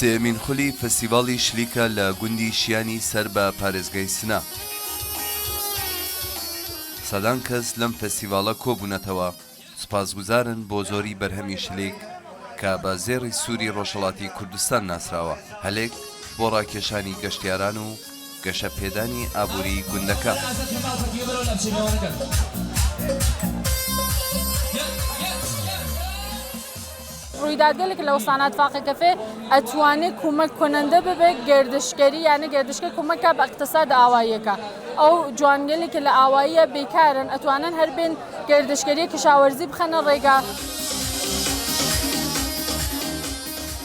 سێیەمین خولی فستیڤاڵی شلیکە لە گوندی شیانی سەر بە پارێزگای سنە. سەدان کەس لەم فستیڤاڵە کۆبوونەتەوە، سوپاسگوزارن بۆ زۆری بەرهەمی شلیک کە بە زێڕی سووری ڕۆژهەڵاتی کوردستان ناسراوە، هەلێک بۆ ڕاکێشانی گەشتیاران و گەشە پێدانی ئابووری گوندەکە. ڕویدادگەلێک لە وسانا اتفاق کەفێ ئەتوانێ کومەک کونەندە ببێ گەردشگەری یانێ گەردشگە کومەک کا بە ئقتساد ئاواییەکە ئەو جوانگەلێک کە لە ئاواییە بێکارن ئەتوانن هەر بێن گەردشگەریە کشاوەرزی بخەنە ڕێگا.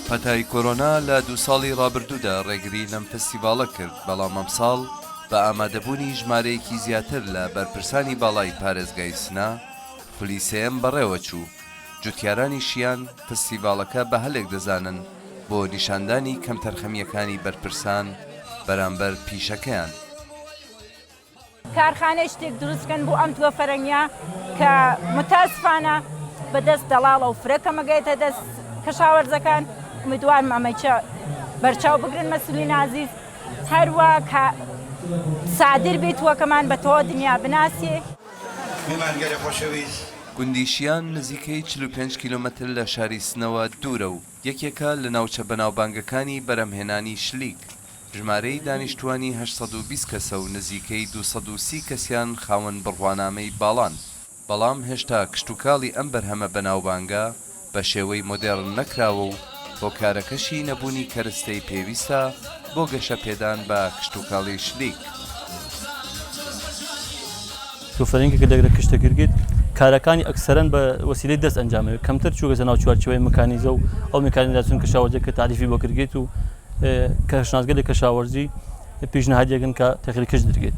پەتای کۆرۆنا لە دوو ساڵی ڕابردوودا ڕێگری لەم فستیڤاڵە کرد، بەڵام ئەمساڵ بە ئامادەبوونی ژمارەیەکی زیاتر لە بەرپرسانی باڵای پارێزگای سنە، خولی سێیەم بەڕێوەچوو. جوتیارانی شیان فستیڤاڵەکە بە هەلێک دەزانن بۆ نیشاندانی کەمتەرخەمییەکانی بەرپرسان بەرامبەر پیشەکەیان. کارخانەی شتێک دروست بکەن بۆ ئەم تووە فەرەنگیە کە متاسفانە بە دەست دەڵاڵە و فرە کەمەگەێتە دەست کەشاوەرزەکان امیدوارم ئەمەیچە بەرچاو بگرن مەسولین ئازیز هەروە کە سادر بێت تووەکەمان بە تەواو دنیا بناسێ. میوان گەلە خۆشەویست. گوندی شیان نزیکەی 45 کیلۆمەتر لە شاری سنەوە دوورە و یەکێکە لە ناوچە بەناوبانگەکانی بەرهەمهێنانی شلیک، ژمارەی دانیشتووانی 820 کەسە و نزیکەی 230 کەسیان خاوەن بڕوانامەی باڵان، بەڵام هێشتا کشتوکاڵی ئەم بەرهەمە بەناوبانگە بە شێوەی مۆدێڕن نەکراوە و هۆکارەکەشی نەبوونی کەرستەی پێویستە بۆ گەشەپێدان بە کشتوکاڵی شلیک. تۆفەرینگە کە لەگرە کشتە کرگیت کارەکانی ئەکسەرەن بە وەسیلەی دەست ئەنجام ئەوێت کەمتر چووگەسە ناو چوارچێوەی مکانیزە و ئەو مکانیزاسیۆن کەشاوەرزیە کە تاریفی بۆ کرگیت و کەشناسگەلی کەشاوەرزی پیشنهادیەکن کە تەغییر کشت درگێت.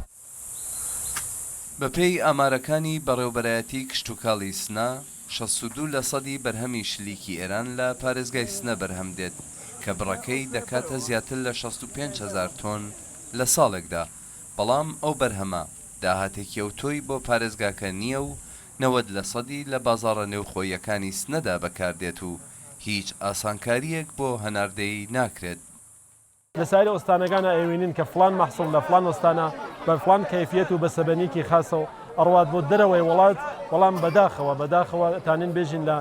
بەپێی ئامارەکانی بەڕێوبەرایەتی کشتوکاڵی سنە، 62 لەسەدی بەرهەمی شلیکی ئێران لە پارێزگای سنە بەرهەم دێت کە بڕەکەی دەکاتە زیاتر لە 65 هەزار تۆن لە ساڵێکدا، بەڵام ئەو بەرهەمە داهاتێکی ئەوتۆی بۆ پارێزگاکە نییە و 90 لەسەدی لە بازاڕە نێوخۆییەکانی سنەدا بەکاردێت و هیچ ئاسانکارییەک بۆ هەناردەی ناکرێت. لە سایر ئوستانەگانا ئەیوینین کە فڵان مەحسوڵ لە فڵان ئوستانا بە فڵان کەیفیەت و بەسەبەنیکی خاسەو ئەڕوات بۆ دەرەوەی وڵات، وەڵام بەداخەوە بەداخەوە تانین بێژین لە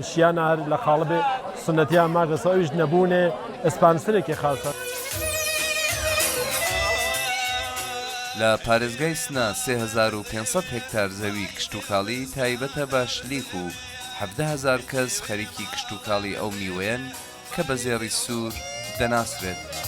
شیانا هەر لە قاڵبێ سوننەتیا ماگەسەو ئەویش نەبوونێ ئسپانسرێکی خاسە. لە پارێزگای سنە 3500 هێکتار زەوی کشتوکاڵی تایبەتە بە شلیک و 17 هەزار کەس خەریکی کشتوکاڵی ئەو میوەیەن کە بە زێڕی سوور دەناسرێت.